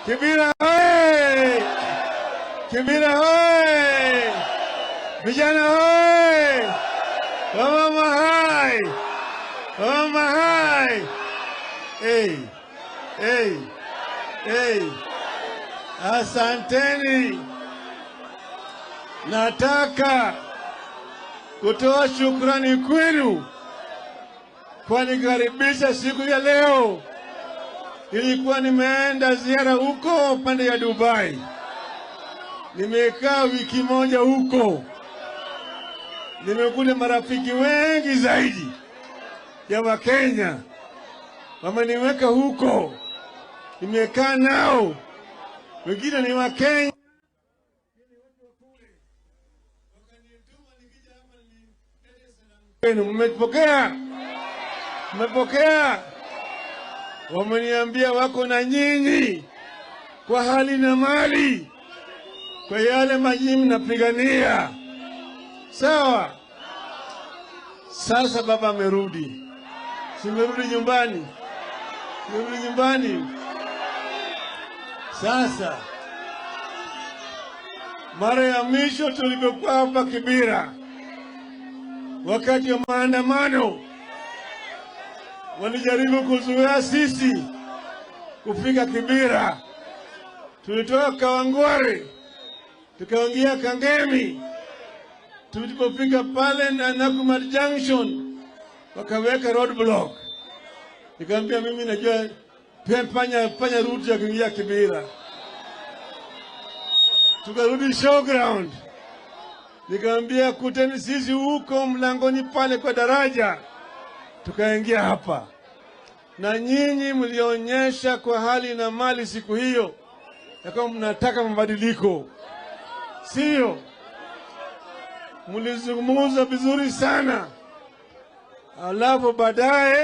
Kibira hoye! Kibira hoye! Vijana hoye! Wamama hai! Wamama hai! Hey, hey, hey. Asanteni. Nataka kutoa shukrani kwenu kwa nikaribisha siku ya leo. Nilikuwa nimeenda ziara huko pande ya Dubai, nimekaa wiki moja huko, nimekuta marafiki wengi zaidi ya Wakenya wameniweka huko, nimekaa nao, wengine ni Wakenya. Mmepokea? Mmepokea? Wameniambia wako na nyinyi kwa hali na mali, kwa yale majini mnapigania. Sawa. Sasa baba amerudi, simerudi nyumbani, simerudi nyumbani. Sasa mara ya mwisho tulipokuwa hapa Kibera wakati wa maandamano, walijaribu kuzuia sisi kufika Kibera. Tulitoka Kawangware tukaingia Kangemi. Tulipofika pale na Nakumatt Junction wakaweka roadblock. Nikamwambia mimi najua panya route ya kuingia Kibera. Tukarudi showground, nikamwambia kuteni sisi huko mlangoni pale kwa daraja, tukaingia hapa. Na nyinyi mlionyesha kwa hali na mali siku hiyo ya kwamba mnataka mabadiliko, sio? Mlizungumza vizuri sana, alafu baadaye